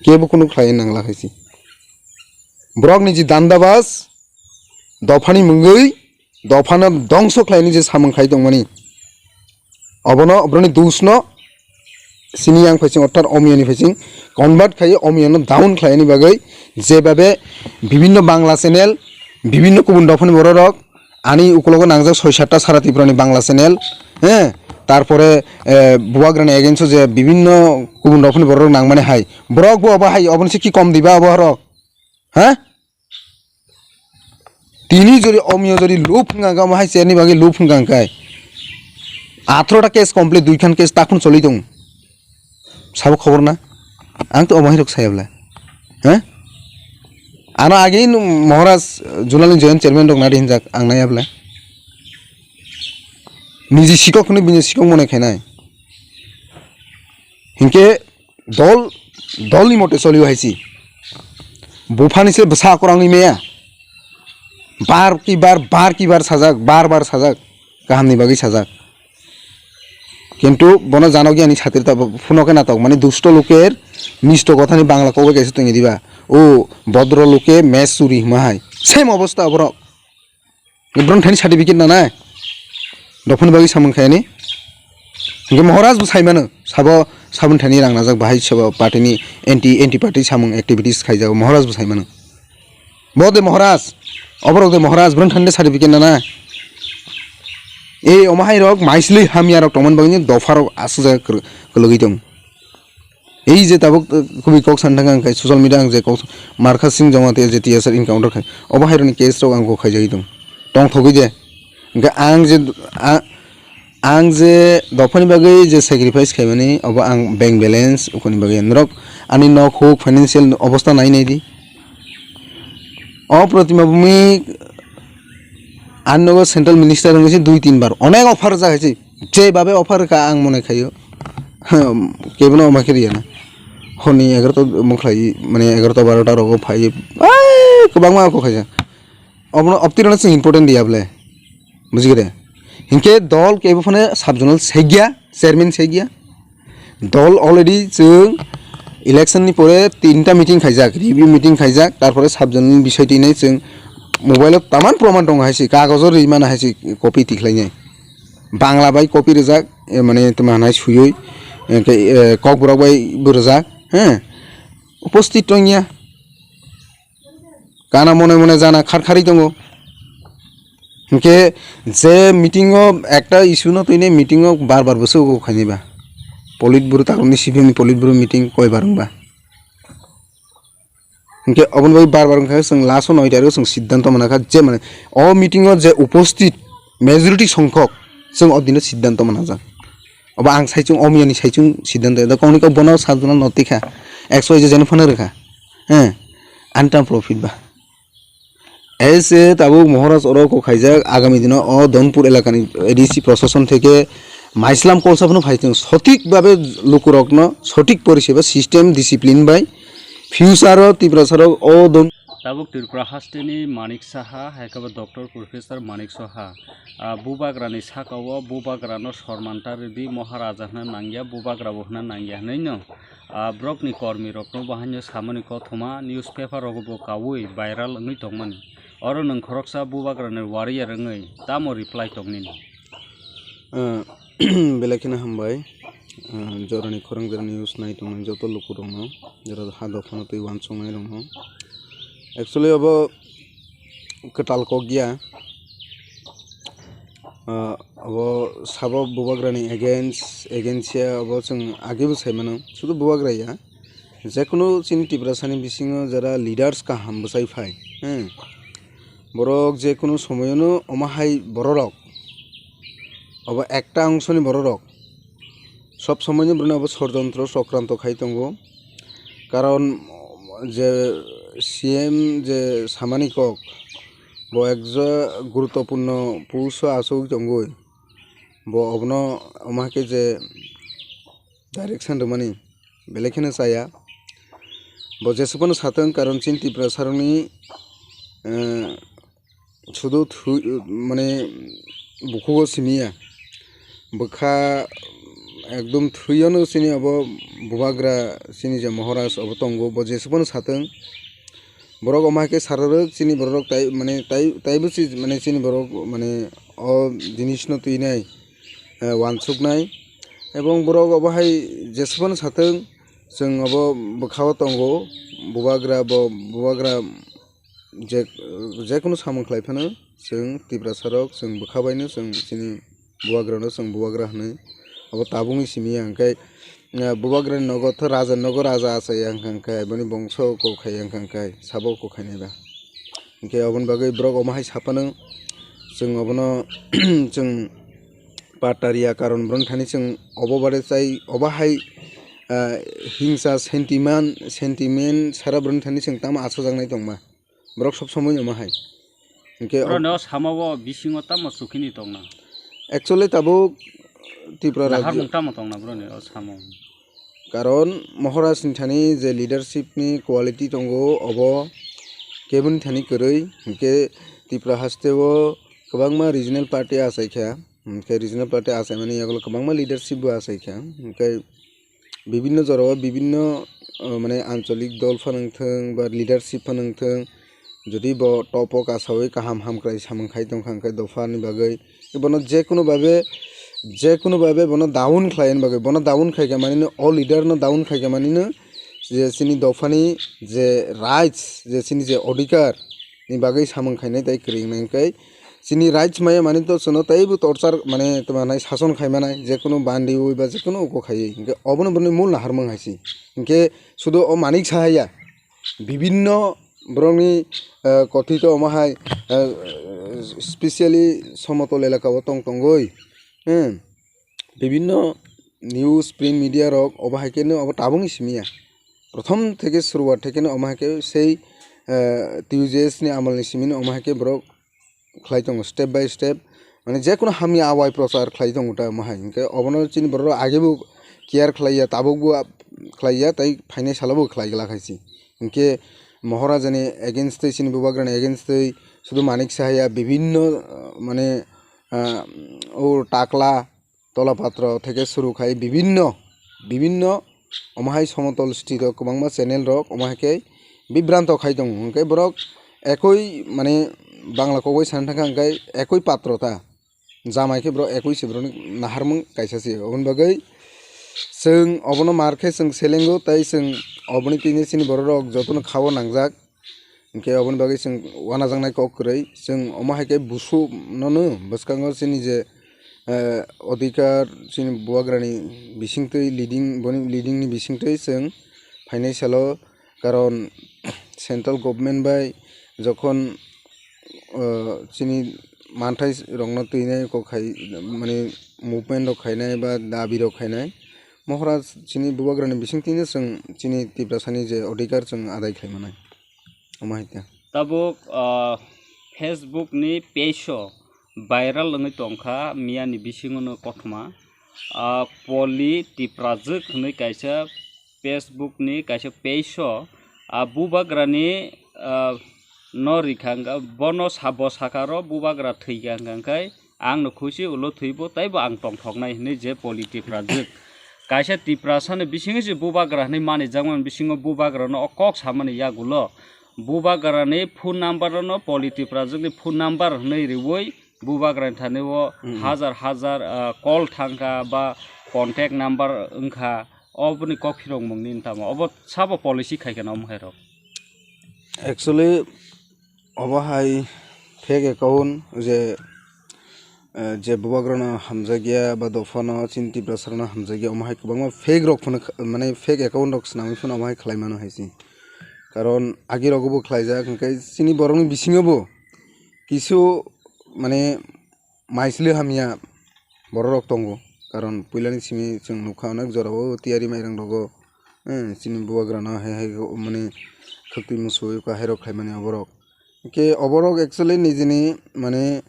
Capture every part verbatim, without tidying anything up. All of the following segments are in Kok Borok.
Kebo kunu khlai nangla khaisi. Borok ni ji dandabas, dophani mungwi, dophano dongso khlaini je samung khai tongmani. Obono, obroni dusno, sini yang phaising, orthat omiyani phaising, convert khai omiyano down khlaini bagwi, jebabe bibinno Bangla channel, bibinno kubun dophani bororok, ani ukulogo nangjak soi satta sara Tripurani Bangla channel, he, tarpore, eh, bubagrani against-o je bibinno kubun dophani bororok nangmani hai, borok bo obo hai, oboni se ki kom diba obo horok, ha? Tini jori omiyo jori lub hwnka hwnka, omo hai cherni bagwi lub hwnka hwnkai. Atharoh ta case complete, duikhan case takhun choli tong. Sabo khobor na? Ang to omo hai rok saya bwle. He? Ano age no Maharaj, Junali joint chairman rok nari hinjak, ang naya bwle. Niji sikok hwnwi bini sikok mone khainai. Hinkhe dol, dolni mote choli o hai si. Buphani se bwsa kwrwngwi maya. Bar ki bar, bar ki bar sajak, bar bar sajak. Kahamni bagwi sajak. Kintu bono janok yani satri ta phuno khe natok, mani dusto loker misto kothani Bangla kok bai kaisa tongwi diba. O bodro loke mes churi hima hai. Same obostha borok. Bron thani certificate nanai. Dophani bagwi samung khayani. Hinkhe Maharaj bo saimano, sabo sabun thani rang najak bahai sabo party ni anti, anti party samung activities khaijago, Maharaj bo saimano. Bo de Maharaj, oborok de Maharaj, bron thani certificate nanai. Ei omo hai rok maisli hamya rok tongmani bagwi dopha rok aswk jaga kwlwgwi tong. Ei je tabuk, uh, kubui kok san thangkha ang khai social media ang je kok Markha Singh Jamatia je T S R encounter khai, obo hai rokni case rok ang kok khaijagwi tong, tongthogwi de. Hwnkhe ang je, a-, ang je dophani bagwi je sacrifice khaimani, obo ang bank balance ukoni bagwi norok ani nok huk financial obostha nai nai di. O Protima Bhumik ani nogo central minister wngwi se dui tin bar onek offer jak hai se. Je babe offer ka ang mone khaio. Kebono omo khe riya na. Honi egarota mokhlai, mane egarota barota rogo phai. Ai, kwbangma kok khaijak. Obono optirano chwng important riya bwle. Bujikhe de. Hinkhe dol kebo phano sub zonal segya, chairman segya. Dol already chwng election ni pore tinta meeting khaijak, review meeting khaijak, tarpore sub zonal ni bisoi twi nai chwng mobile o taman proman tongo hai se, kagojo ri mano hai se, copy tikhlainai. Bangla bai copy rijak, e, mane tamo hanai suyui, e, ke, e, kokborok bai bo rijak, he, uposthit tongya. Kana mone mone jana khar khari tongo. Hinkhe je meeting o ekta issue no twi nai meeting o bar bar bwswk khainai ba. Politburo takhorokni C P M ni politburo meeting koi bar wngba. Hinkhe oboni bagwi bar bar wngkha, chwng last o noi tarikh o chwng siddhanto manakha je, mane, o meeting o je uposthit majority songkhok chwng o dino siddhanto manajak. Obo ang saichung, omiyani saichung siddhanto, da kongni kok bono sajona no tikha, ekso je jeno phano rwkha, he, ani tam profit ba. Ese tabuk Maharaj oro kok khaijak, agami dino o Donpur elakani A D C prosason theke maislam kolsa phano phai thung, sothik babe lukurokno sothik poriseba system discipline bai future o Tiprasarok o Don. Tabuk Tripura hasteni Manik Saha, hai khe bo Doctor Professor Manik Saha, ah, bubagrani saka o bubagrano sorman ta rwdi, Maharaja hwnna nangya, bubagra bo hwnna nangya hwnwi no. Ah, borokni kormirokno bo haino samani kothoma newspaper rogo bo kaui viral wngwi tongmani. Oro nwng khoroksa bubagrani warrior wngwi tamo reply tongnini? Ah, belai kheno hambai. Ah, jorani khorang jora news nai tongnai joto lukurokno, jora ha dophano twi uansuknairokno. Actually, obo kwtal kok ya. Ah, obo sabo bubagrani against, against ya, obo chwng agebo sai mano. Sudu bubagra ya. Jekunu chini Tiprasani bisingo jara leaders kaham bwsai phai, hmm, borok jekunu somoyono omo hai bororok, obo ekta ongsoni bororok sob somoino boroni obo sorjontro chokranto khai tongo. Karon je C M je samani kok, bo ekja guruttopurno post o achugwi tongwi, bo obono omo hai khe je direction rwmani belai kheno chaya. Bo jeswk phano sathwng, karon chini Tiprasarokni, eh, sudu thu-, mane, bukhugo siniya. Bwkha ekdom thwiyano chini obo bubagra chini je Maharaj obo tongo, bo jesubano satwng. Borok omo hai khe sararwk chini borok tai, mane tai, taibo si, mane chini borok, mane o jinisno twinai, eh, wansuknai. Ebong borok obo hai jesubano satwng, chwng obo bwkhao tongo, bubagra bo, bubagra je, jekunu samung khlai phano chwng Tiprasa rok chwng bwkha baino chwng chini bubagrano chwng bubagra hwnwi abo tabukni simi ya, hwnkhe, eh, bubagrani nogo tho raja nogo raja achai ya, hwnkha hwnkhe boni bongso kok khai ya, hwnkha hwnkhe sabo kok khainai ba. Hwnkhe oboni bagwi borok omo hai saphano chwng obono chwng patariya, karon boroni thani chwng obo bare chai obo hai, ah, hingsa sentiment, sentiment sara boroni thani chwng tamo achajaknai tongma. Borok sob somoi omo hai. Hwnkhe ob- Boroni o samao bisingo tamo chukhini tongna? Actually tabuk Tripura rajyo naharmung tamo tongna boroni o samao? Karon Maharaj ni thani je leadership ni quality tongo obo keboni thani kwrwi, hwnkhe Tripura haste o kwbangma regional party achaikha, hwnkhe regional party achaimani yagulo kwbangma leadership bo achaikha, hwnkhe bibinno jorao bibinno, uh, mane ancholik dol phano wngthwng ba leadership phano wngthwng, jodi bo top o kasawi kaham hamkrai samung khai tongkha hwnkhe dophani bagwi bono jekunu babe, jekunu babe bono down khlaina bagwi, bono down khaikha manino, o leader no down khaikha manino je chini dophani je rights, je chini je odhikar ni bagwi samung khainai tei kwrwi wngnai hwnkhe chini rights maya mani to chwngno teibo torchar mane tongmanai, sason khaimanai, jekunu bandiwi ba jekunu uko khaiwi, hwnkhe obono boroni mul naharmung hai se. Hwnkhe sudu o Manik Sahaya bibinno borokni, eh, kothito omo hai, eh, specially somotol elaka o tong tongwi, hmm, bibinno news, print media rok obo hai khe no obo tabukni simi ya. Prothom theke suruwat theke no omo hai khe sei, eh, T U J S ni amol ni simi no omo hai khe borok khlai tongo step by step, mane jekunu hamya awai prochar khlai tongo ta omo hai. Hwnkhe obono chini borok rok age bo care khlai ya, tabuk bo khlai ya, tei phainai salo bo khlai glak hai se. Hwnkhe Maharajani against twi, chini bubagrani against twi sudu Manik Sahaya bibinno, ah, mane, ah, o takla tola patro theke suru khai bibinno, bibinno omo hai somotol sthi rok kwbangma channel rok omo hai khe bibranto khai tongo. Hwnkhe borok ekoi mane Bangla kok bai sana thangkha hwnkhe ekoi patro ta jamai khe borok ekoi se borokni naharmung kaisa se. Oboni bagwi chwng obono mar khe chwng selengo tei chwng oboni tini chini borok rok jotono khao nangjak. Hwnkhe oboni bagwi chwng uanajaknai kok kwrwi, chwng omo hai khe busu nono bwskango chini je, eh, odhikar, chini bubagrani bisingtwi leading, boni leading ni bisingtwi chwng phainai salo, karon central government bai jokhon, eh, chini manthai rokno twinai kok khai, mane movement rok khainai ba dabi rok khainai, Maharaj chini bubagrani bisingtwino chwng chini Tiprasani je odhikar chwng adai khlai manai. Omo hai khe. Tabuk, ah, Facebook ni page o viral wngwi tongkha, miya ni bisingo no kothoma. Ah, Poli Tiprajwk hwnwi kaisa Facebook ni kaisa page o, ah, bubagra ni, ah, no rikha wngkha, bono sabo sakaro bubagra thwikha wngkha, hwnkhe ang no khusi ulo thwibo teibo ang tongthoknai hwnwi je Poli Tiprajwk. Kaisa Tiprasa ni bisingo se bubagra hwnwi manijakmani bisingo bubagra no o kok samani yagulo bubagra ni phone number no Poli Tiprajwk ni phone number hwnwi riwi bubagra ni thani o Hmm. hajar hajar, ah, call thangkha ba contact number wngkha, oboni kok phirokmung ni tamo obo sabo policy khaikha na omo hai rok? Actually, obo hai fake account je, eh, je bubagrano hamjakya ba dophano chini Tiprasarokno hamjakya, omo hai kwbangma fake rok phano kh-, mane fake account rok swnamwi phano omo hai khlai mano hai se. Karon agi rogo bo khlaijak, hwnkhe chini borokni bisingo bo kisu mane maisli hamya borok rok tongo. Karon puilani simi chwng nukha onek jorao tiyari mairang rogo, eh, chini bubagrano hai hai mane khwtwi muchung kahai rok khlaimani oborok. Hwnkhe oborok actually nijini mane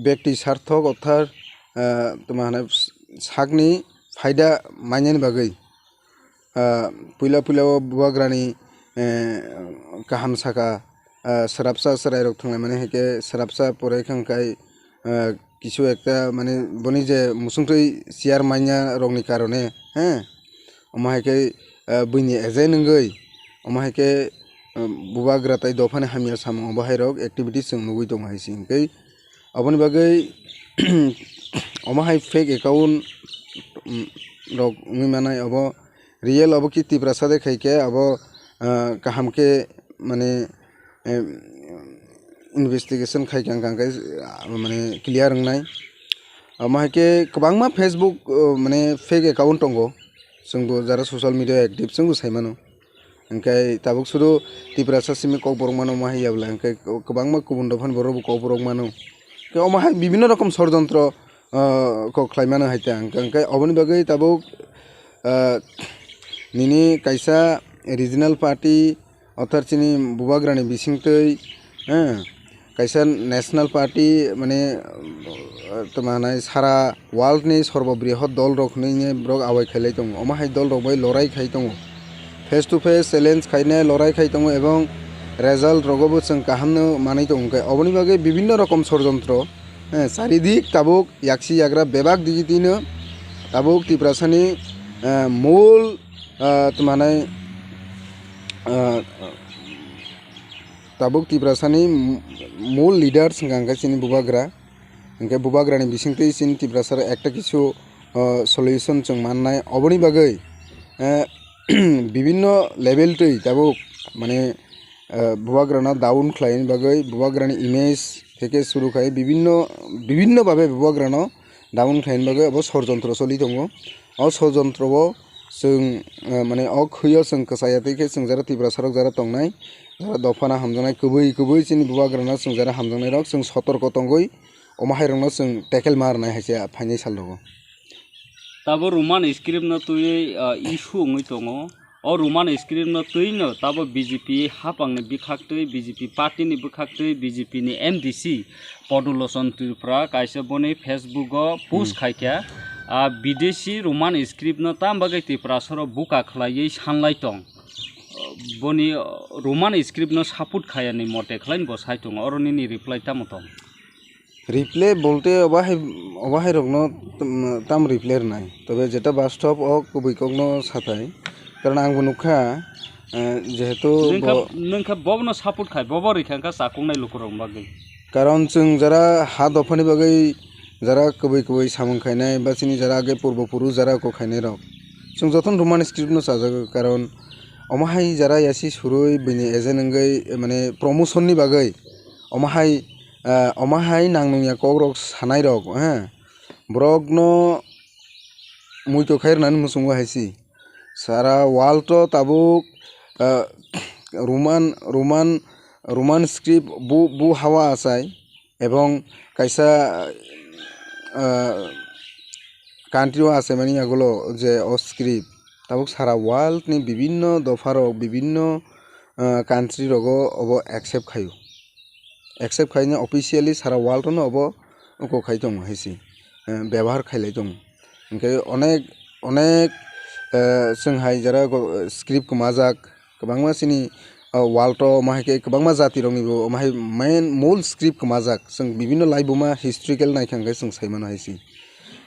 bekti sarthok orthat, ah, tamo hwnwi sakni phaida mainani bagwi, ah, puila puila o bubagrani, eh, kaham saka, ah, swrapsa chwrairok thanglaimani hai khe swrapsa pore khe hwnkhai, ah, kisu ekta, mane, boni je musungtwi chair manya rokni karone, he, omo hai khe, ah, buini agent wngwi, omo hai khe, ah, bubagra tai dophani hamya samung obo hai rok activities chwng nugwi tongo hai se hwnkhe. Oboni bagwi omo hai fake account, mm, rok wngwi manai, obo real obo ki Tiprasa de khai khe abo, ah, kaham khe, mane, em, investigation khai khe ang khe, ah, mane clear wngnai. Omo hai khe kwbangma Facebook, oh, mane fake account tongo, chwngbo jara social media active chwngbo sai mano. Hingkhe tabuk sudu Tiprasa simi kokborok mano omo hai ya bwla, hingkhe kwbangma kubun dophani borok bo kokborok mano. Hingkhe omo hai bibinno rokom sorjontro, ah, kok khlai mano hai ta. Hingkhe, hingkhe oboni bagwi tabuk, ah, nini kaisa regional party, othar chini bubagrani bisingtwi, eh, kaisa national party, mane, eh, tamo hanai sara world ni sorbo brihot dol rok hinwi borok awai khailai tongo. Omo hai dol rok bai lorai khai tongo. Face to face challenge khainai lorai khai tongo ebong result rogo bo chwng kaham no manwi tongo. Hwnkhe oboni bagwi bibinno rokom sorjontro, eh, charidik tabuk yaksi yagra bebak digitino tabuk Tiprasani, eh, mul, eh, tamo hanai, eh, tabuk Tiprasani mul leaders hwnkha hwnkhe chini bubagra. Hwnkhe bubagrani bisingtwi chini Tiprasarok ekta kisu, o, solution chwng mannai. Oboni bagwi, eh, bibinno level twi tabuk, mane, eh, bubagrano down khlaini bagwi, bubagrani image theke suru khai bibinno, bibinno babe bubagrano down khlaini bagwi obo sorjontro choli tongo. O sorjontro o chwng, eh, mane o khwio chwng kwchaya twi khe chwng jara Tiprasarok jara tongnai, jara dophano hamjaknai kwbwi kwbwi chini bubagrano chwng jara hamjaknairok chwng sotorko tongwi omo hairokno chwng tackle ma rwnai hai se phainai sal rogo. Tabo Roman script no twiwi, ah, issue wngwi tongo. O Roman script no twino tabo B J P hapangni bwkhaktwi, B J P party ni bwkhaktwi, B J P ni M D C Podulochon Tripura kaisa boni Facebook o post Hmm. khaikha, ah, bidesi Roman script no tam bagwi Tiprasarok buka khlaiwi sanlai tong. Boni, ah, Roman script no support khayani mote khlaino bo sai tongo. Oro nini reply tamo tong? Reply bolte obo hai, obo hai rokno tam, tam reply rwnai. Tobe jeta bastob o kubui kokno sathai. Karon ang bo nukha, eh, jehetu Nwng kha, bo nwng kha bobono support khai, bobo rikha wngkha chakung nai lukurok bagwi. Karon chwng jara ha dophani bagwi jara kubui kubui samung khainai, ba chini jara age purbo puru jara kok khainai rok. Chwng jotono Roman script no chajago, karon omo hai jara yasi surui bini agent wngwi, mane promotion ni bagwi omo hai, eh, omo hai nang nungya kokrok sanairok, eh, borokno muitu khai rwnani muchungo hai si. Sara world o tabuk, eh, Roman, Roman, Roman script bu, bu hawa achai, ebong kaisa, eh, country o achaimani yagulo je o script tabuk sara world ni bibinno dopharok, bibinno, eh, country rogo obo accept khaio. Accept khaina officially sara world no obo uko khai tongo hai se, eh, bebohar khailai tongo. Hingke onek, onek, eh, chwng hai jora go, eh, script kwmajak, kwbangma chini, eh, world o omo hai khe kwbangma jati rokni bo omo hai main mol script kwmajak. Chwng bibinno laibuma historical naikha hingke chwng sai mano hai se.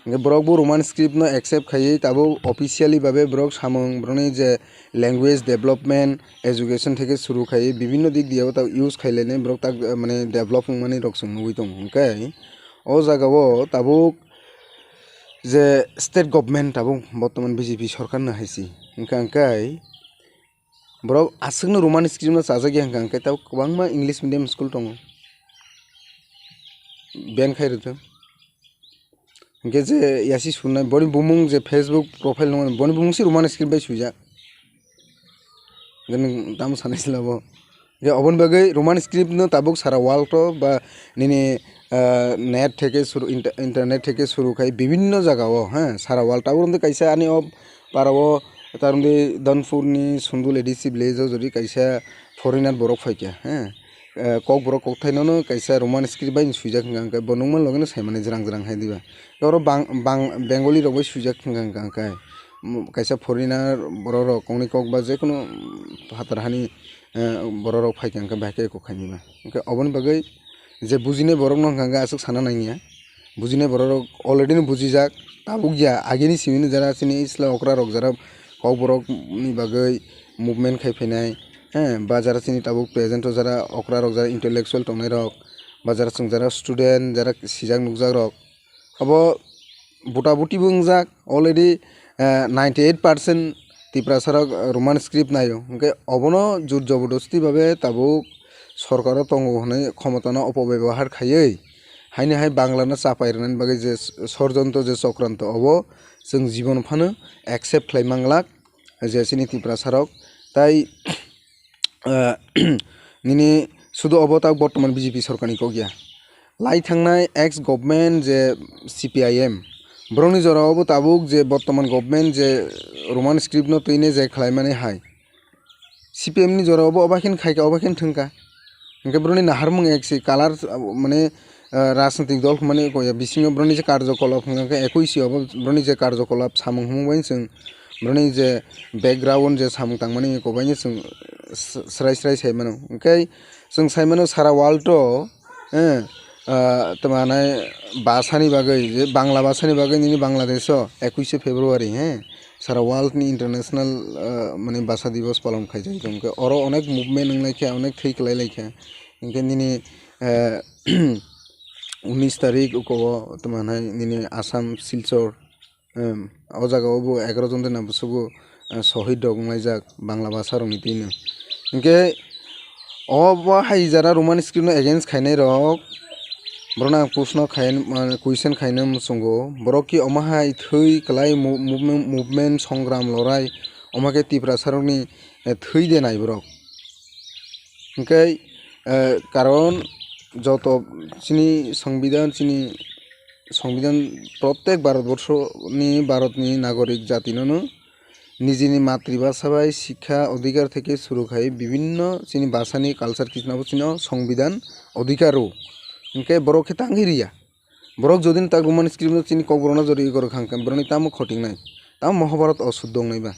Hingke borok bo Roman script no accept khaiwi tabuk officially babe borok samung borokni je language development, education theke suru khai bibinno dik diya o tak use khai lainai borok tak, eh, mane develop wngmani rok chwng nugui tongo. Hingke o jaga o tabuk je state government tabuk bortoman B J P sorkar no hai se. Hingke hingke borok aswkno Roman script no chajak ya hingka hingke tabuk kwbangma English medium school tongo. Ban khai rwthwng. Hingke je yasi sunai, boni bumung je Facebook profile nung, boni bumung si Roman script bai swijak. Hingke nwng tamo sanai sila bo. Hingke oboni bagwi Roman script no tabuk sara world o ba nini, ah, net theke suru, inter-, internet theke suru khai bibinno jaga o, ha, sara world. Tabuk wngkha kaisa ani o para o, tar wngkha Dhanpur ni Sundul A D C village o jodi kaisa foreigner borok phaikha, ha. Eh, kokborok kokthainono kaisa Roman script bai swijak hwnka hwnkhe bo nukmani logino saimani jrang jrang hai diba. Oro bang, bang, Bengali rok bai swijak hwnka hwnkhe, mm, kaisa foreigner borok rok kongni kok ba jekunu, mm, phatar hani, eh, borok rok phaikha hwnkhe bahai khe kok khainima. Hwnkhe oboni bagwi je bujinai borok no hwnkha hwnkhe aswk sana nangya. Bujinai borok rok already no bujijak, tabuk ya agini simi no jara chini isla okra rok jara kokborok ni bagwi movement khai phainai, he, ba jara chini tabuk present o jara okra rok jara intellectual tongnai rok, ba jara chwng jara student jara sijak nukjak rok, abo buta buti bo wngjak already, eh, ninety eight percent Tiprasa rok, eh, Roman script naio, hwnkhe obono jur jobordosti babe tabuk sorkaro tongo hwnwi khomotano opobebohar khaiwi, haini hai Banglano chapai rwnani bagwi je sorjonto, je chokranto, obo chwng jibon phano accept khlai manglak je chini Tiprasa rok. Tai, eh, nini sudu obo ta bortoman B J P sorkarni kok ya. Lai thangnai ex government je C P I M, borokni jora obo tabuk je bortoman government je Roman script no twine je khlaimani hai. C P M ni jora obo oba khen khaika, oba khen thwngka. Hwnkhe borokni naharmung ek se color, mane, ah, rajnitik dol hwnmani kok ya, bisingo borokni je karjokolap hwnkha khe ekoi si obo borokni je karjokolap samung hwnmung bai chwng borokni je background je samung tangmani kok bai chwng s-, srai srai sai mano. Hwnkhe chwng sai mano sara world o, eh, ah, tamo hanai bhasani bagwi, je Bangla bhasani bagwi nini Bangladesh o ekuishe February, he, sara world ni international, ah, mane bhasa divos palon khaijak tongkhe oro onek movement wnglaikha, onek thwi kwlailaikha. Hwnkhe nini, eh, unis tarik uko o tamo hanai nini Assam Silchar, em, o jaga o bo egaroh jon de na bwswk bo, eh, sohid rok wnglaijak Bangla bhasa rokni twino. Hwnkhe obo hai jara Roman script no against khainai rok, borokno ang pushno khai, mane, question khaina muchungo, borok ki omo hai thwi kwlai mo-, movement, movement, songram, lorai, omo khe Tiprasa rokni, eh, thwi de nai borok. Hwnkhe, eh, karon joto chini songbidan, chini songbidan protek Bharatborsho ni, Bharat ni nagorik jati no no nijini matribhasha bai sikha odhikar theke suru khai bibhinno chini bhasha ni culture kisnabo chini songbidan odhikar o. Hwnkhe borok khe tangwi riya. Borok jodi tak Roman script no chini kokborok no jodi igor khang khe borokni tamo khotingnai, tamo Mahabharat o suddo wngnai ba.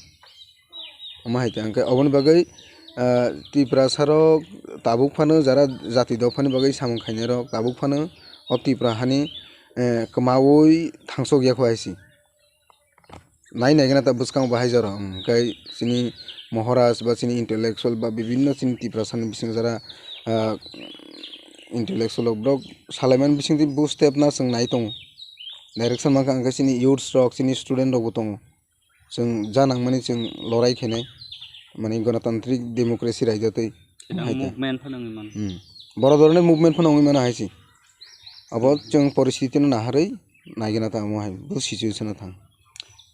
Omo hai khe, hwnkhe oboni bagwi, ah, Tiprasa rok tabuk phano jara jati dophani bagwi samung khainai rok tabuk phano o Tipra hani, eh, kwmaui thangsok ya kho hai se. Nai nai gana ta bwskango bahai jora, hwnkhe chini Maharaj ba chini intellectual ba bibhinno chini Tiprasa ni bising jara, ah, intellectual rok borok salaimani bisingtwi bo step no chwng nai tongo. Direction mankha hwnkhe chini youths rok, chini student rok bo tongo. Chwng ja nangmani chwng lorai khainai, mani, ganatantrik democracy raida twi. Chini hai khe movement phano wngwi mano. Hmm. Boro doroni movement phano wngwi mano hai se. Abo chwng poristiti no naharwi naigwna ta omo hai bo situation o thang.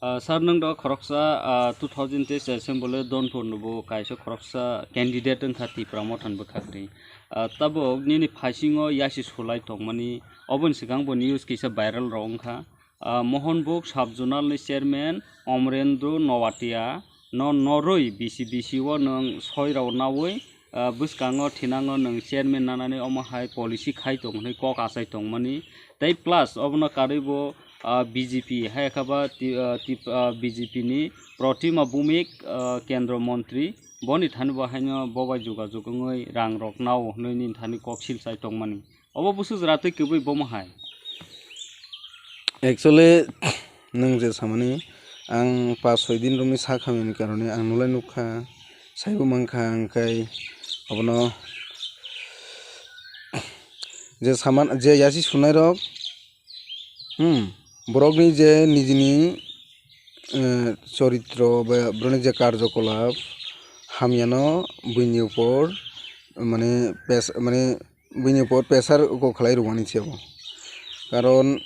Ah, sir, nwng do khoroksa, ah, two thousand twenty assembly Donpur ni bo kaisa khoroksa candidate wngkha Tipra Motha ni bwkhak ri. Ah, tabuk nini phaisingo yasi sulai tongmani, oboni swkang bo news kisa viral rok wngkha. Ah, Mohanbug sub-zonal ni chairman Omrendra Noatia no norwi bisi bisi o nwng soi rao naui, ah, bwskango thinango nwng chairman nanani omo hai policy khai tong hwnwi kok achai tongmani. Tei plus obono karwi bo, ah, B J P hai kha ba ti-, ah, tip-, ah, B J P ni Protima Bhumik, ah, Kendra Montri boni thani bo haino bo bai jogajog wngwi rang rok nao hwnwi nini thani kok sil chai tongmani. Obo busu jwra twi kwbwi bomo hai. Actually, nwng je samani, ang pas soi din romwi sak hamyani karone ang nulai nukha, saibo mankha, ang khai obono je saman, je yasi sunai rok, hmm, borokni je nijini, eh, choritro ba borokni je karjokolap hamyano buini upor, mane pes-, mane buini upor pressure kok khlai rwmani se bo. Karon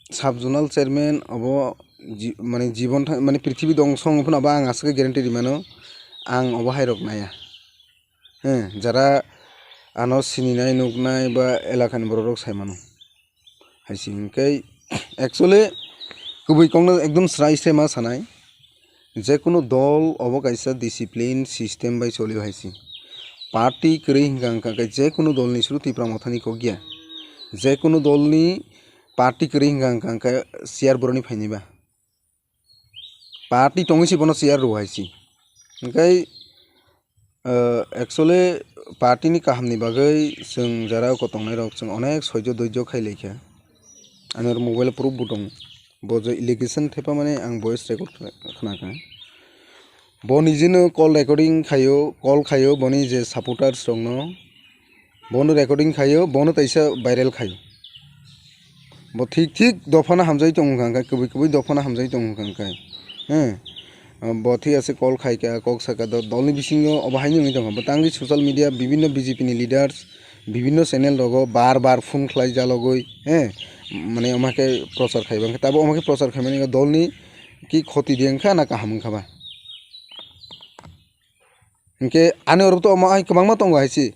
sub-zonal chairman obo ji-, mane jibon thang, mane prithibi dongso wng phano bo ang aswk guarantee rimano, ang obo hai rok naya. He, jara ano sininai nuknai ba elakani borok rok sai mano. Hai se hwnkhe actually kubui kokno ekdom srai se ma sanai. Jekunu dol obo kaisa discipline system bai cholio hai se. Party kwrwi hwnkha hwnkha khe jekunu dolni suru Tipra Mothani kok ya. Jekunu dolni party kwrwi hwnkha hwnkha khe chair boroni phaini ba. Party tongwi se bono chair rw hai se. Hwnkhe, eh, actually party ni kaham ni bagwi chwng jara o tongnai rok chwng onek soijo doijo khai laikha. Ani oro mobile proof bo tongo. Bo je allegation thepa mani ang voice record khna-, khna kha. Bo nijeno call recording khaio, call khaio boni je supporters rokno. Bono recording khaio, bono taisa viral khaio. Bo thik thik dophano hamjai tongo hwnkha khe, kubui kubui dophano hamjai tongo hwnkha khe. He. Bo thik ase call khai kha, kok saka do-, dolni bisingo obo haino wngwi tongkha. Bo tangwi social media bibinno B J P ni leaders, bibinno channel rogo bar bar phone khlai jalogwi, he, mane omo khe prochar khai bangkha. Tabo omo khe prochar khaimani dolni ki khoti di wngkha na kaham wngkha ba? Hinkhe ani oro to omo hai kwbangma tongo hai se.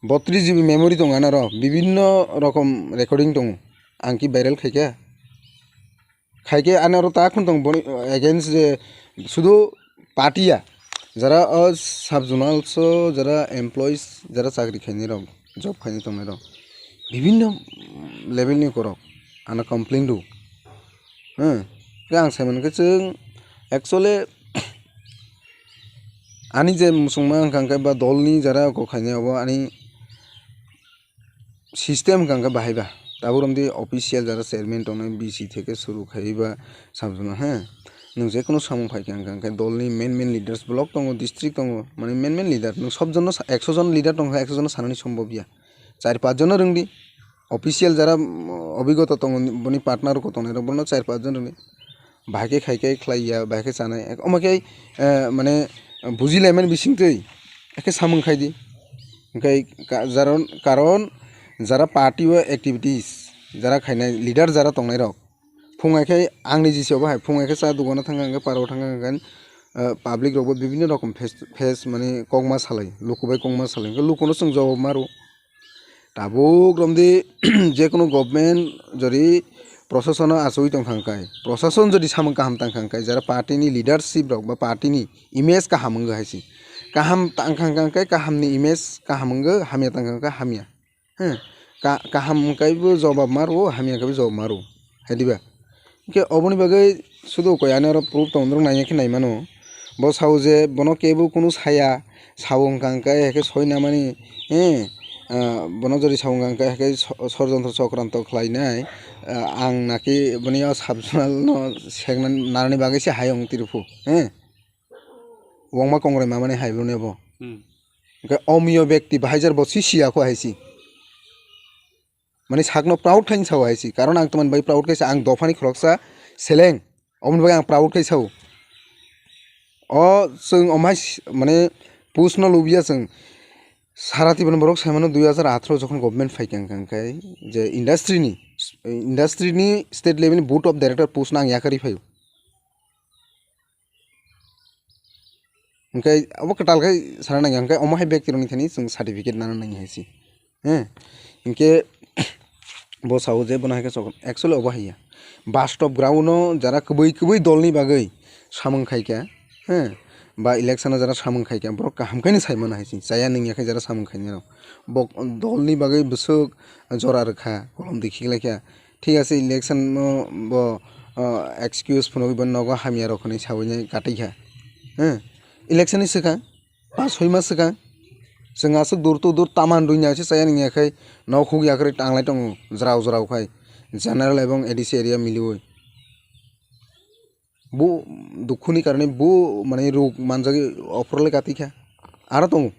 Botris G B memory tongo ani oro, bibinno rokom recording tongo. Ang ki viral khai kha? Khai khe ani oro ta khun tong boni against je sudu party ya, jara o sub zonal so jara employees jara chakri khainai rok, job khainai tongnai rok, bibinno level ni borok ano complain rw. Hmm. Khe ang sai mankhe chwng actually ani je muchungma wngkha hwnkhe ba dolni jara kok khainai obo ani system hwnkha hwnkhe bahai ba. Tabuk romdi official jara chairman tongnai B C theke suru khaiwi ba samsona, he. Nwng je kono samung phai kha hwnkha hwnkhe dolni main main leaders block tongo, district tongo, mane main main leader. Nwng sob jono sa-, ekso jon leader tongkha, ekso jono sanani sombhob ya. Char pach jono rwngdi. Official jara, mm, obigota tongo, boni partner rok tongnai rok, bono char pach jon rwngdi. Bahai khe khai khe khlai ya, bahai khe chanai. Omo khe, eh, mane, bujilaimani bisingtwi, ekhe samung khai di. Hwnkhe ka-, jaron-, karon jara party o activities, jara khainai leader jara tongnai rok, phung hai khe ang ni G C obo hai, phung hai khe cha dugano thang kha, hwnkhe parao thang kha, hwnkhe, eh, public rok bo bibinno rokom face to face mane kokma salai, luku bai kokma salai, hwnkhe lukuno chwng jawab ma rw. Tabuk romdi jekunu government jodi prosasono achugwi tongkha hwnkhe, prosason jodi samung kaham tangkha hwnkhe, jara party ni leadership rok ba party ni image kaham wngkha hai se. Kaham tangkha hwnkhe kaham ni image kaham wngkha, hamya tangkha hwnkhe hamya. Hmm. Ka-, kaham wngkhe bo jawab ma rwo, hamya khe bo jawab ma rwo. Hai diba? Hwnkhe oboni bagwi sudu koi ani oro proof tong norok naiya khe nai mano. Bo sao je bono kebo kunu saya, sao wngkha hwnkhe hai khe soi namani, eh, ah, bono jodi sao wngkha hwnkhe hai khe so-, sorjontro chokranto khlainai, ah, ang naki boni o sub zonal no segna narani bagwi se hai wng tiriphu, eh. Wngma kongrai mamani hai boni bo. Hmm. Hwnkhe omiyo bekti bahai jar bo si siya kho hai si. Mane sakno proud khaini sao hai si. Karon ang tamani bai proud khaisa, ang dophani khoroksa seleng. Oboni bagwi ang proud khai sao. O chwng omhai si-, mane post no lubiya chwng. Sara tibani borok sai mano dui hajar atharo jokhon government phai kha hwnkha hwnkhe je industry ni, industry ni state level ni board of director post no ang yakarwi phaio. Hwnkhe abo kwtal khe sana nangya, hwnkhe omo hai bektirokni thani chwng certificate nana nangya hai se. He, hwnkhe bo sao je bono hai khe chokon, actually obo hai ya. Bastop ground-o jara kwbwi kwbwi dolni bagwi samung khai kha, he, ba election-o jara samung khai kha, borok kaham khe no sai mano hai se. Chaya nungya khe jara samung khainai rok. Bo dolni bagwi bwswk jora rwkha, kolom dikhi lai kha. Thik ase, election no bo, ah, excuse phunugwi bo nogo hamya rok hinwi sawi nai katai kha. He? Election ni swkang, pas soi mas swkang, chwng aswk dur to dur taman rwi nai se chaya nungya khai nok huk yakarwi tanglai tongo jrao jrao khai general ebong A D C area miliwi. Bo dukhuni karone bo mane rog manjagwi ophor le kati kha. Aro tongo,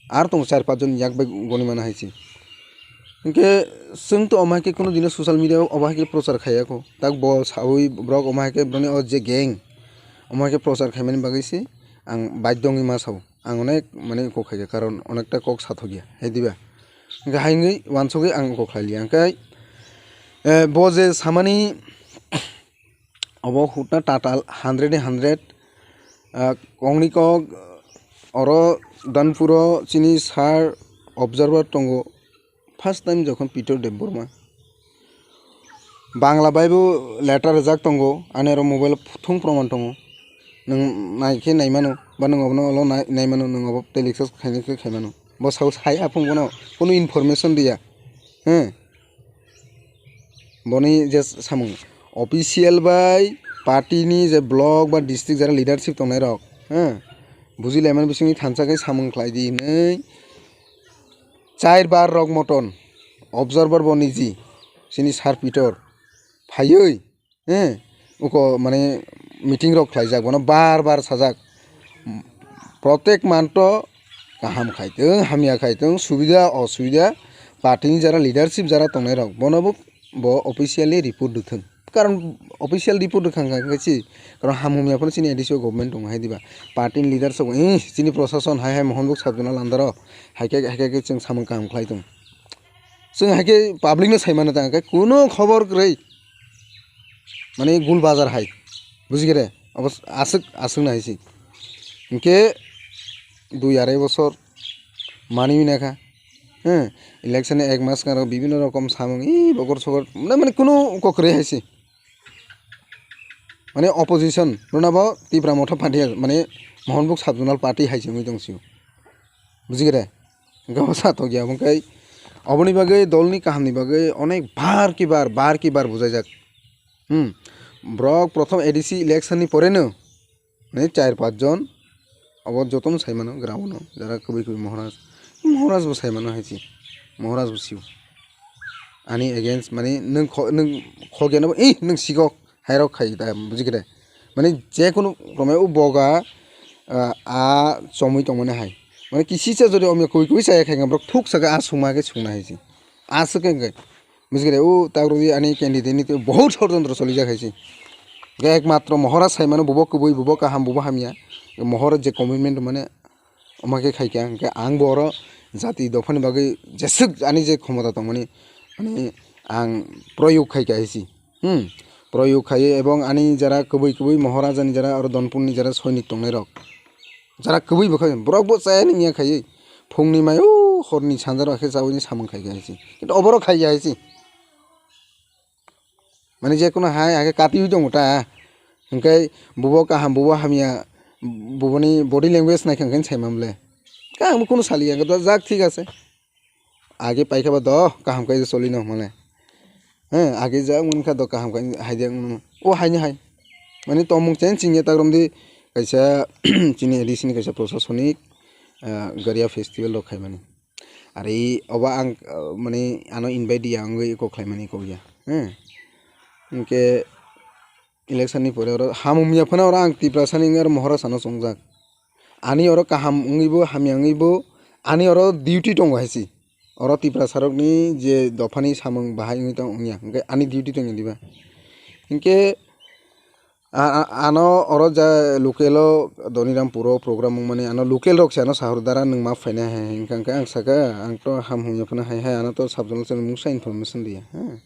aro tongo char pach jon yak bai goni mano hai se. Hinkhe chwng to omo hai khe kunu dino social media o obo hai khe prochar khaiya kho. Tak bo sawi borok omo hai khe borokni o je gang, omo hai khe prochar khaimani bagwi se ang baidhyo wngwi ma sao. Ang onek mane kok khai kha, karon onekta kok sathokya, hai diba? Hinkhe hai wngwi wansugwi ang kok khlai liya. Hinkhe, eh, bo je samani, obo hutna tatal hundred ni hundred, ah, kongni kok, oro Danpuro chini sir observer tongo, first time jokhon Peter Debbarma. Bangla bai bo letter rijak tongo, ani oro mobile thung proman tongo. Nwng nai khe nai mano, ba nwng obono ulo nai, nai mano, nwng obo telecast khainai khe khai mano. Bo sao sai aphung bono kunu information diya. He. Boni je samung official bai party ni je block ba district jara leadership tongnai rok, he, buji laimani bisingni thansa khe samung khlai di hinwi char bar rok moton observer bo niji chini sir Pitor phaiwi, eh, uko mane meeting rok khlaijak, bono bar bar sajak, protek manto kaham khaitwng, hamya khaitwng, subida osubida, party ni jara leadership jara tongnai rok, bono bo, bo officially report rwthwng. Karon official report rwkha kha khe si, karon ham hamya phano chini A D C o government tongo hai diba, party ni leader sabo, eh, chini prosason hai hai Mohonbuk sub zonal under o hai khe, hai khe, khe chwng samung kaham khlai tongo. Chwng hai khe public no sai mano ta, hwnkhe kuno khobor kwrwi, mane gul bazar hai, bujikhe de, abo aswk, aswk na hai si. Hwnkhe dui arai bosor manwi na kha, eh, election ni ek mas karo bibhinno rokom samung, ee, bokor sokor, mane, mane kuno kok kwrwi hai si. Mane opposition rwna bo Tipra Motha Party, mane Mohonbuk Sub Zonal Party hai se wngwi tong sio. Bujikhe de? Hwnkhe bo sa tokya, hwnkhe aboni bagwi, dolni kahamni bagwi onek bar ki bar, bar ki bar bujaijak. Hmm. Borok prothom A D C election ni pore no, mane char panch jon, abo jotono sai mano, ground o, jara kwbwi kwbwi Maharaj. Maharaj bo sai mano hai se. Maharaj bo sio. Ani against, mane nwng kho-, nwng khogya no, eh, nwng sikok. Hairok khai ta, bujikhe de? Mane je kunu romwi o boga, ah, a chomwi tongmani hai. Mane kisisa jodi omya kui kui chaya khai borok thuk saka a sungma khe sungna hai se. A swk khe, bujikhe de, o ta rwdi ani candidate ni twi bohut shorjontro cholijak hai se. Hwnkhe ekmatro Mohora sai mano, bubo kwbwi, bubo kaham, bubo hamya. Mohor je commitment mane Omo khe khai kha, hwnkhe ang bo oro jati dophani bagwi jeswk ani je khomota tongmani, ani ang proyog khai kha hai se. Hmm, proyog khai ebong ani jara kwbwi kwbwi Mohorajani jara oro Donpurni jara soinik tongnai rok, jara kwbwi bo khai, borok bo chaya ni ya khai, phungni mai o horni sanjaro khe chawi ni samung khai kha hai se, kintu oboro khai ya hai se. Mane je kono hai, hai khe katiwi tongo ta. Hwnkhe bubo kaham, bubo hamya, buboni body language naikha hwnkhe sai man ble. Khe ang bo kono saliya, hwnkhe do jak thik ase. Age paikha ba do kaham khe choli no hwnmale. He, age jak wngkha do kaham khe hai de wngno. O haini hai. Mane tongmung chen chingya ta romdi kaisa chini A D C ni kaisa prosasonik, ah, Garia festival rok khaimani. Ari obo ang, ah, mane ano invite ya wngwi kok khlaimani kok ya, he. Hwnkhe election ni pore oro hamung ya phano oro ang Tiprasa ni wngwi oro Mohorasa no chongjak. Ani oro kaham wngwi bo, hamya wngwi bo, ani oro duty tongo hai se. Oro Tiprasa rok ni je dopha ni samung bahai wngwi tong wngya, hwnkhe ani duty tongya diba? Hwnkhe A, a, ano oro ja local o Donirampur o program wngmani, ano local rok se ano sahor dara nwng ma phainai hai, hai wngkha, hwnkhe ang saka, ang to ham hwnwi phano hai hai, ano to sub zonal channel mungsa information diya, ha.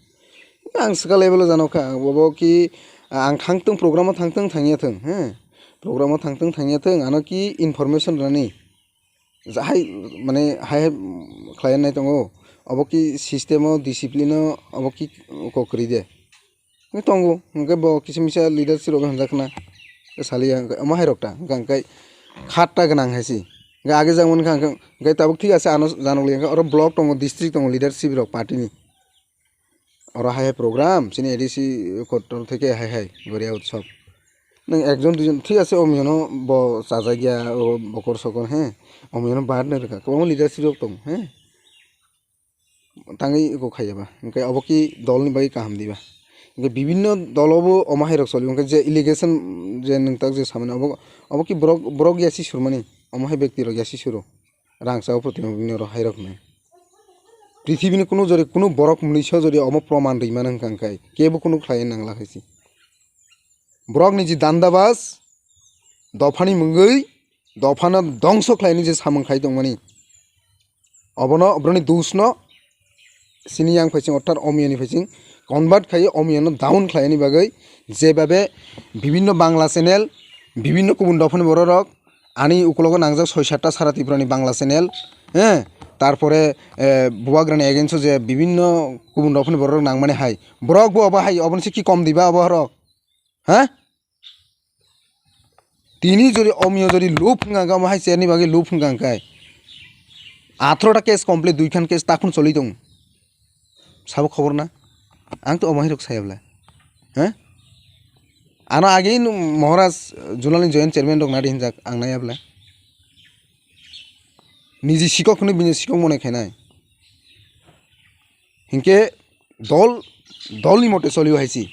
Ang saka level o jano kha, bobo ki, a, ang thangtwng program o thangtwng thangya thwng, ha. Program o thangtwng thangya thwng, ano ki information rani. Jahai, mane, hai hai khlai nai tongo, obo ki system o, discipline o, obo ki kok kwrwi de. Hwnkhe tongo, hwnkhe bo kisa misa leadership rok hamjak khna. Saliya hwnkhe omo hai rok ta, hwnkhe, hwnkhe khatta gwnang hai se. Hwnkhe age jang mankha, hwnkhe, hwnkhe tabuk thik ase, ano janok liya, hwnkhe oro block tongo, district tongo, leadership rok party ni. Oro hai hai program, chini A D C kotor theke hai hai, Goria Utsav. Nwng ekjon duijon, thik ase, omiyono bo chajak ya, o bokor sokor, he. Omiyono bad nai rwkha, kwbangma leadership rok tongo, he. Tangwi eko khaiya ba. Hwnkhe obo ki dol ni bagwi kaham diba. Hwnkhe bibinno dolo bo omo hai rok soli. Hwnkhe je allegation je nwng tak je samani obo, obo ki borok, borok yasi surmani. Omo hai bekti rok yasi suro. Rang chao proti bini oro hai rok nai. Prithibini kuno jori kuno borok mwnwi so jori omo proman rwi mano hwnkha hwnkhe kebo kuno khlai nangla hai se. Borokni je dandabas, dophani mungwi, dophano dongso khlaini je samung khai tongmani, obono, oboroni dusno chini yang phaising, orthat omiyani phaising convert khai omiyano down khlaini bagwi, jebabe bibinno Bangla channel, bibinno kubun dophani bororok, ani ukulogo nangjak soi satta sara Tripurani Bangla channel, eh, tarpore, eh, bubagrani against-o je bibinno kubun dophani bororok nangmani hai, borok bo obo hai, oboni se ki kom diba obo horok? Ha? Tini jodi omiyo jodi loop hwnka hwnkhe, omo hai cherni bagwi loop hwnka hwnkhe, atharoh ta case complete, duikhan case takhun choli tongo. Sabo khobor na? Ang to omo hai rok saya bwle. Ha? Ano agei no Maharaj Junal ni joint chairman rok nadi hinjak, ang naiya bwle. Niji sikok hwnwi bini sikok mone khainai. Hinkhe dol Dolni mote choli o hai si.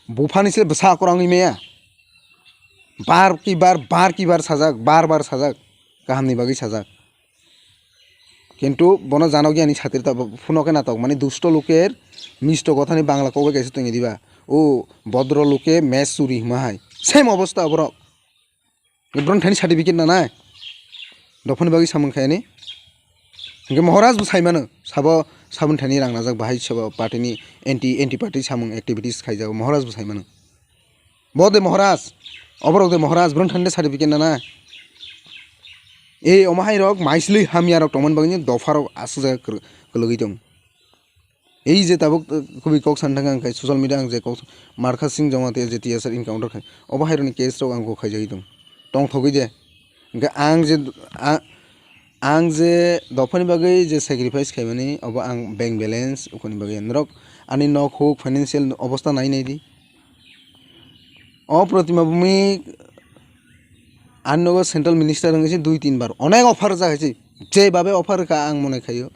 Buphani se bwsa akorang wngwi maya. Bar ki bar, bar ki bar sajak, bar bar sajak. Kahamni bagwi sajak. Kintu bono janok yani satri ta phuno khe natok, mani dusto luker misto kothani Bangla kok bai kaisa tongya diba. O bodro luke mes churi hima hai. Same obostha borok. Bron thani certificate nanai. Dophani bagwi samung khayani. Hingke Maharaj bo saimano. Sabo sabun thani rang najak bahai sabo party ni anti, anti party samung activities khaijak. Maharaj bo saimano. Bo de Maharaj, oborok de Maharaj, bron thani de certificate nana. Ei, omo hai rok maisli hamya rok tongmani bagwi dopha rok aswk jaga kwrw-, kwlwgwi tong. Ei je tabuk, uh, kubui kok san thangkha ang khai social media ang je kok Markha Singh Jamatia je T S R encounter khai, obo hai rokni case rok ang kok khaijagwi tong. Tongthogwi de. Hingke ang je, a-, ang je dophani bagwi je sacrifice khaimani, obo ang bank balance ukoni bagwi norok ani nok huk financial obostha nai nai di. O Protima Bhumik, ani nogo central minister wngwi se dui tin bar onek offer rijak hai se, je babe offer rwkha ang mone khaio,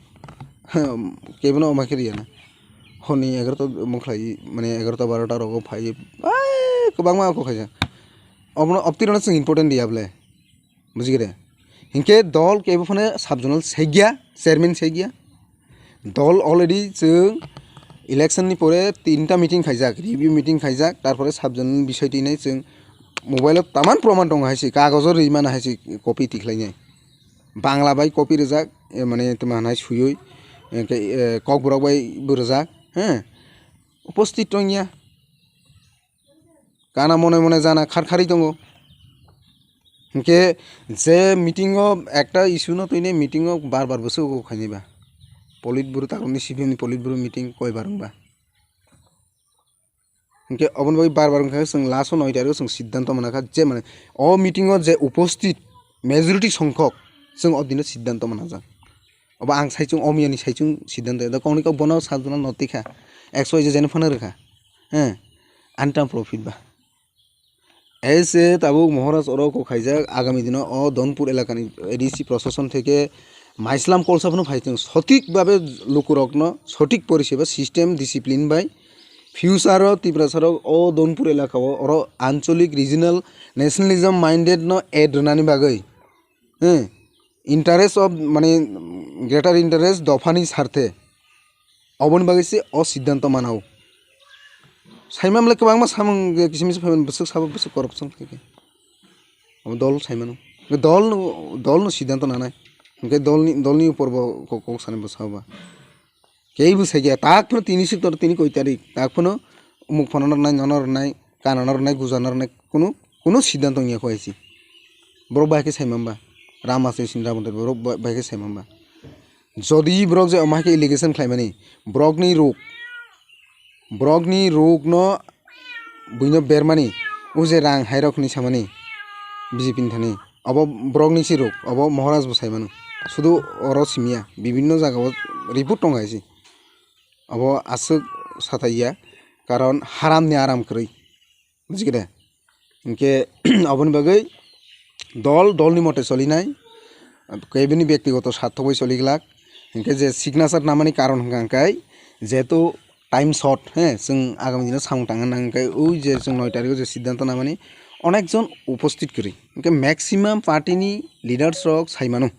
kebono omo khe riyana. Honi egarota mokhlai, mane egarota barota rogo phai, bai kwbangma kok khaijak. Obono optirano chwng important riya bwle. Bujikhe de? Hinkhe dol kebo phano sub zonal segya, chairman segya. Dol already chwng election ni pore tinta meeting khaijak, review meeting khaijak, tarpore sub zonal bisoi twi nai chwng mobile o taman proman tongo hai se, kagojo rwi mano hai se, copy tikhlainai. Bangla bai copy rijak, e, mane tma hanai suyui, e, ke, e, kokborok bai bo rijak, he, uposthit tongya. Kana mone mone jana khar kharwi tongo. Hinkhe je meeting o ekta issue no twini meeting o bar bar bwswk khaini ba. Politburo takhorni C P M ni politburo meeting koi bar wngba. Hinkhe oboni bagwi bar bar wngkha chwng last o noi tarikh o chwng siddhanto manakha je mane o meeting o je uposthit majority songkhok chwng o dino siddhanto manajak. Obo ang saichung, omiyani saichung siddhanto. Da kongni kok bono sajona notwi kha. X Y Z jeno phano rwkha. He. Ani tamo profit ba. Ese tabuk Maharaj oro kok khaijak, agami dino o Donpur elakani A D C prosason theke maislam kolsa phano phai thung. Sothik babe lukurokno sothik poriseba system discipline bai future o Tiprasarok o Donpur elaka o oro ancholik regional nationalism minded no add rwnani bagwi. He. Interest of, mane, greater interest dophani sarthe. Oboni bagwi se o siddhanto manao. Saimamle kwbangma samung je kisim kisim phaiman bwswk sabo bwswk corruption khaikhe. Obo dol saimano. Dol no, dol no siddhanto nanai. Hinkhe dolni, dolni upor bo kok, kok sani bwsao ba. Keibo saikya, tak phano tini sik tor tini koi tarik, tak phano umuk phano rwnai, nono rwnai, kanano rwnai, gujano rwnai, kunu, kunu siddhanto wngya kho hai se. Borok bai khe saimamba, Rama se sin Rama borok bai, bai khe saimamba. Jodi borok je omo hai khe allegation khlaimani, borokni ruk, borokni rukno buino bermani, o je rang hai rok hinwi samani B J P ni thani. Obo borokni si ruk, obo Maharaj bo saimano. Sudu oro simiya, bibinno jaga o report tongo hai se. Obo aswk sataiya, karon haram ni aram kwrwi. Bujikhe de? Hinkhe oboni bagwi dol, dolni mote solinai, kebini byaktigoto sarthok bai soliglak. Hinkhe je signature namani karon hwnkha hwnkhe, jehetu time short, he, chwng agami dino samung tangna nang khe, ui je chwng noi tarikh o je siddhanto namani, onekjon uposthit kwrwi. Hinkhe maximum party ni leaders rok saimano,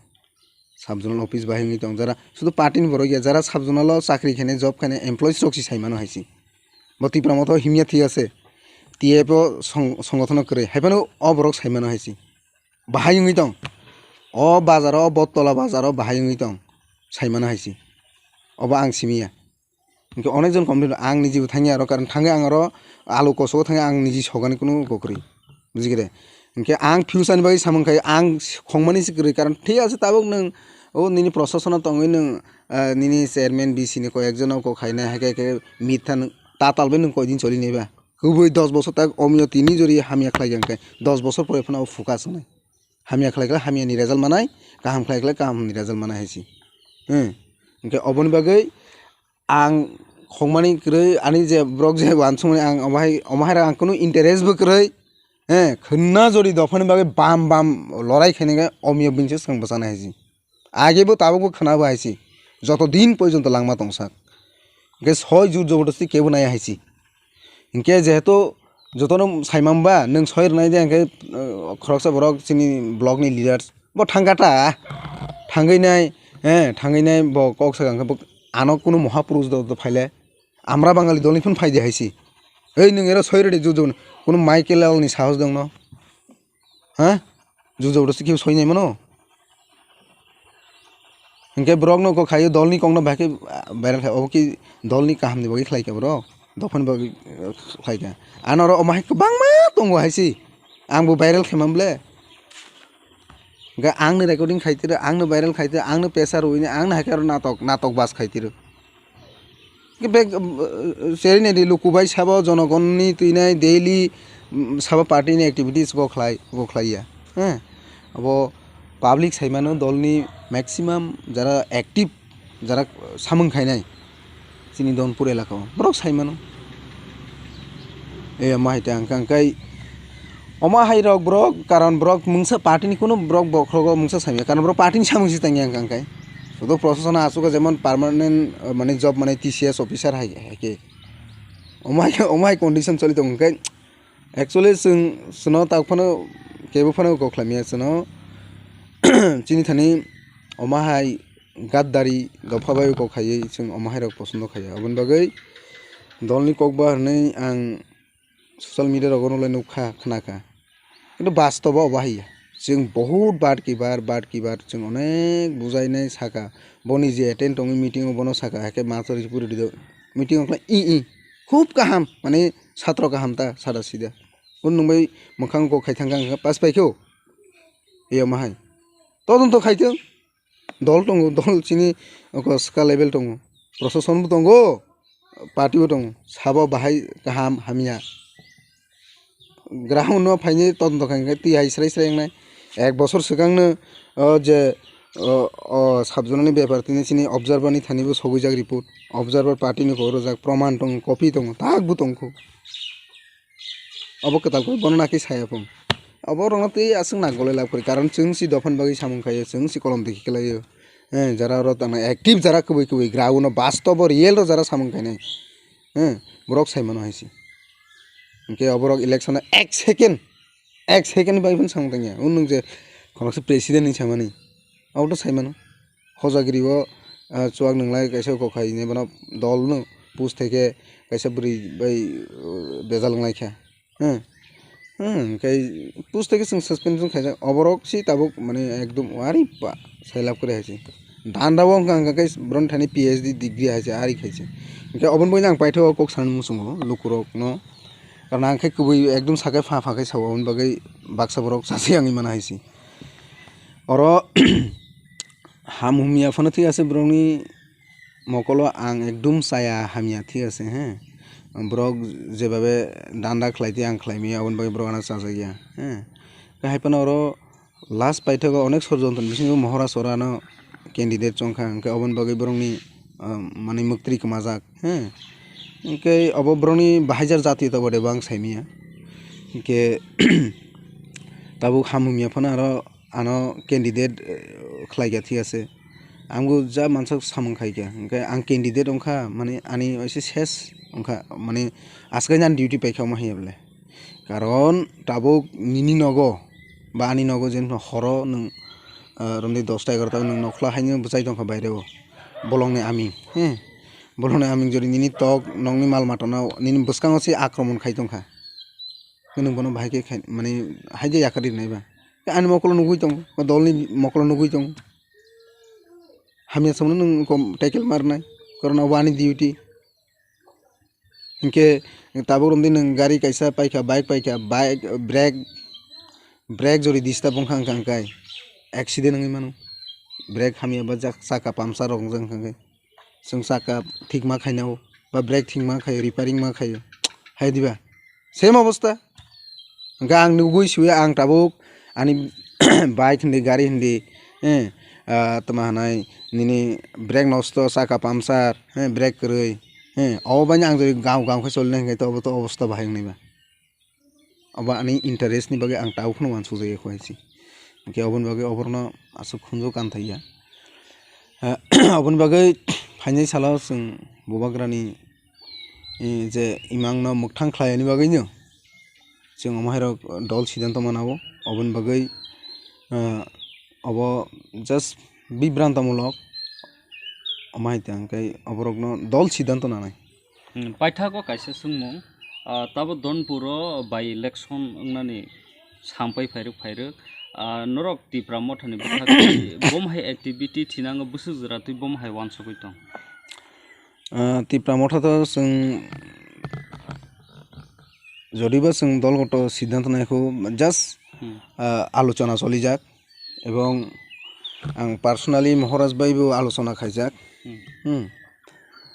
sub zonal office bahai wngwi tong, jara sudu party ni borok ya, jara sub zonal o chakri khainai, job khainai, employees rok si saimano hai se. Bo Tipra Motha o himya thik ase, T F o song-, songothon o kwrwi, hai phano o borok saimano hai se. Bahai wngwi tong, o bazar o, o Bottola bazar o bahai wngwi tong, saimano hai se. Obo ang simiya. Hinkhe onekjon complain, ang niji bo thangya aro, karon thangwi ang aro alu kosogo thangwi ang niji sogani kunu kokrwi. Bujikhe de? Hinkhe ang future ni bagwi samung khai, ang khongmani se kwrwi, karon thik ase tabuk nwng o nini prosasono tongwi nwng, ah, nini chairman B C ni koi ekjono kok khainai, hai khe, khe mitha nwng tatal bai nwng koi din choli nai ba? Kubui dos bosor tak omio tini jori hamya khlai kha hinkhe dos bosor pore phano o phuka swngnai. Hamya khlai khlai hamya ni result manai, kaham khlai khlai kaham ni result manai hai se. Hmm. Hinkhe oboni bagwi ang khongmani kwrwi, ani je borok je uansukmani ang omo hai, omo hai rok ang kunu interest bo kwrwi, he, khwnna jodi dophani bagwi bam bam lorai khainai khe omiyo bini se chwng bwchanai hai se. Age bo tabuk bo khwna bo hai se, joto din porjonto langma tongsak. Hwnkhe soi jur jobordosti kebo naiya hai si. Hwnkhe jehetu jotono saimamba nwng soi rwnai de, hwnkhe, uh, khoroksa borok chini block ni leaders bo thangkha ta, thangwi nai, eh, thangwi nai bo kok sakha hwnkhe bo ano kunu mohapurush do, do phaile, amra Bangali dolni phun phaidi hai si. Ei nwng ero soi rwdi jur jobor, kunu Michael Lal ni sahos dongno? Ha? Jur jobordosti khe soi nai mano? Hwnkhe borok no kok khaio, dolni kokno bahai khe, ah, viral khai. Obo ki dolni kahamni bagwi khlai kha borok? Dophani bagwi, eh, khlai kha. Ano oro omo hai kwbangma tongo hai si. Ang bo viral khaimam ble. Hwnkhe ang ni recording khai tiro, ang no viral khai tiro, ang no pressure rwini, ang no hai khe aro natok, natok bas khai tiro. Bek, uh, seri nai di luku bai sabo jonogonni twi nai daily, mm, sabo party ni activities go khlai, go khlai ya. He. Abo public sai mano dolni maximum jara active, jara samung khainai chini Donpur elaka o. Borok sai mano. E, omo hai ta hwnkha hwnkhe omo hai rok borok, karon borok mungsa party ni kunu borok bokhrogo mungsa samya, karon borok party ni samung si tangya hwnkha hwnkhe. Sudu proshasano aswk jemon permanent, uh, mane job mane T C S officer hai, hai khe. Omo hai, omo hai condition choli tongo hwnkhe. Actually chwng, chwngno tak phano kebo phano kok khlai maya chwngno. Chini thani omo hai gaddari dopha bai kok khaiwi chwng omo hai rok posondo khaiya. Aboni bagwi dolni kokba hwnwi ang social media rogo nukha, khnakha. Kintu bastobo obo haiya. Chwng bohut bar kibar, bar kibar chwng onek bujainai saka. Boni je attend tongwi meeting o bono saka, hake master report rido. Meeting o khlai i i. Khub kaham, mane satro kaham ta, sada sida. Kun nungbai mwkhang kok khai thangkha, hwnkhe pass paikhe o. Eyo mahai. Todonto khaitwng. Dol tongo, dol chini oko ska level tongo, proshasonbo tongo, partybo tongo, sabo bahai kaham hamya. Ground no phainai todonto khaikhe twi hai srai srai wngnai. Ek bosor swkangno, o je, o, o sub zonal ni bepar tini chini observer ni thani bo sogwijak report, observer party ni kok rwjak, proman tongo, copy tongo, tak bo tongkho. Obo kwtal khe bono nakhe saya phung. Obo rokno twi aswk nak golai lab kwrwi, karon chwng si dophani bagwi samung khaio, chwng si kolom dikhi khlaio. Eh, jara oro tangna active jara kwbwi kwbwi ground o bastobo real o jara samung khainai. Eh, borok sai mano hai se. Hinkhe oborok election o ek second, ek second ni bagwi phano samung tangya. Unung je khoroksa president hinwi samani. Obo to sai mano. Hojagiri o, ah, chuak nwnglai kaisa kok hai hinwi bono dol no push thai khe kaisa bwrwi bai, uh, bejal wnglai kha. Hmm. Hmm, kai push thai khe chwng suspension khaijak. Oborok si tabuk mane ekdom wari ba sai lab kwrwi hai se. Danda o wngkha hwnkha khe bohroni thani P H D degree hai se, ari khai se. Hinkhe oboni bagwi ang paithago kok sanani muchungo lukurok no. Karon ang khe kubui ekdom sakai pha pha khe sao, oboni bagwi baksa borok chasiyangwi mana hai se. Oro ham humya phano thik ase, borokni mokolo ang ekdum chaya hamya, thik ase, he. Borok jebabe danda khlai tei ang khlai maya, aboni bagwi borok ano chajakya, he. Khe hai phano oro last paithago onek sorjontoni bisingo Mohora Sorano candidate chongkha, hwnkhe oboni bagwi borokni, ah, manwi mwktwi kwmajak. He, hinkhe obo borokni bahaijar jatiyo ta bade bo ang saimanya. Hinkhe tabuk ham hamya phano aro ano candidate, eh, khlaikha, thik ase. Ang bo ja mansak samung khaikha, hinkhe ang candidate wngkha, mane ani waisa ses wngkha, mane aswkaini ani duty paikha omo haiya bole. Karon tabuk nini nogo ba ani nogo je horo nwng, ah, romdi dosta egarota nwng nokhla haino bwchai tongkha baireo. Bolongni aming, he? Bolongni aming jodi nini tok, nokni mal matano nini bwskango se akromon khai tongkha. Nwng bono bahai khe khai, mane, haide yakarwi rwnai ba. Ani mokolo nugui tongo, ba dolni mokolo nugui tongo. Hamya samano nwng kom tackle ma rwnai, karon obo ani duty. Hinkhe tabuk romdi nwng gari kaisa paikha, bike paikha, bike brake, brake jodi disturb wngkha, wngkha hwnkhe accident wngwi mano. Brake hamya ba jak-, chaka puncture rok wngjak wngkha hwnkhe chwng chaka thikma khainao ba brake thikma khaio, repairing ma khaio, hai diba? Same obosta. Hwnkhe ang nugui suya ang tabuk ani bike hindi, gari hindi, eh, ah, tama hanai nini brake nosto, chaka puncture, eh, brake kwrwi, eh, obo baino ang jodi gaw gaw khe solina hinkhe to obo to obosta bahai wngnai ba. Obo ani interest ni bagwi ang tabuk phano uansukjak ya kho hai se. Hinkhe oboni bagwi oborokno aswk khunju kan thai ya. Eh, oboni bagwi phainai salo chwng Bubagrani, eh, je imangno mwkthang khlaiyani bagwino chwng omo hairok dol siddhanto manao, oboni bagwi, eh, obo just bibrantomulok, omo hai tei hwnkhe oborokno dol siddhanto nanai. Hmm, paithago kaisa swngmung, ah, tabo Donpuro by election wngnani sampai phairwk phairwk, ah, norok Tipra Mothani bwkhak twi bom hai activity thinango bwswk jora twi bom hai uansugwi tong? Ah, Tipra Motha to chwng jodiba chwng dolgoto siddhanto naikho just, Hmm. ah, alochona cholijak ebong ang personally Maharaj bai bo alochona khaijak. Hmm. Hmm.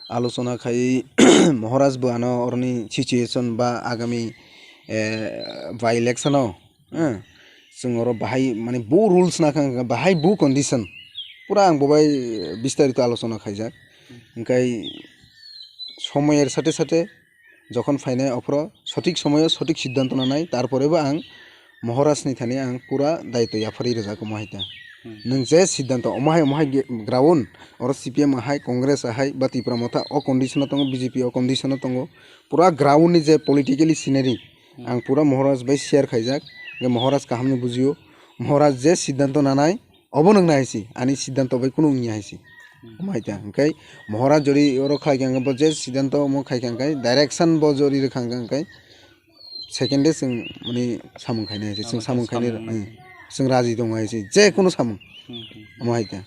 Alochona khai Maharaj bo ano oroni situation ba agami, eh, by election o, eh, chwng oro bahai mane bo rules nakha, bahai bo condition pura ang bobai bistarito alochona khaijak. Hwnkhe somoyer sate sate jokhon phainai ophro sothik somoyo sothik siddhanto nanai, tarporebo ang Maharajni thani ang pura daitw yapharwi rwjak omo hai ta. Hmm. Nwng je siddhanto omo hai omo hai ge-, ground, oro C P M ahai, Congress ahai, ba Tipra Motha o condition o tongo, B J P o condition o tongo, pura ground ni je politically scenery, Hmm. ang pura Maharaj bai share khaijak, je Maharaj kahamni bujio, Maharaj je siddhanto nanai, obo nwng nai hai si, ani siddhanto bai kunu wngya hai si. Hmm. Omo hai ta, hwnkhe Maharaj jodi oro khlai kha hwnkhe bo je siddhanto omo khai kha hwnkhe direction bo jodi rwkha hwnkhe second day chwng mani samung khainai hai se, chwng Abo samung khainai, samung hmm, chwng raji tongo hai se, je kunu samung. Hmm, hmm. Omo hai ta.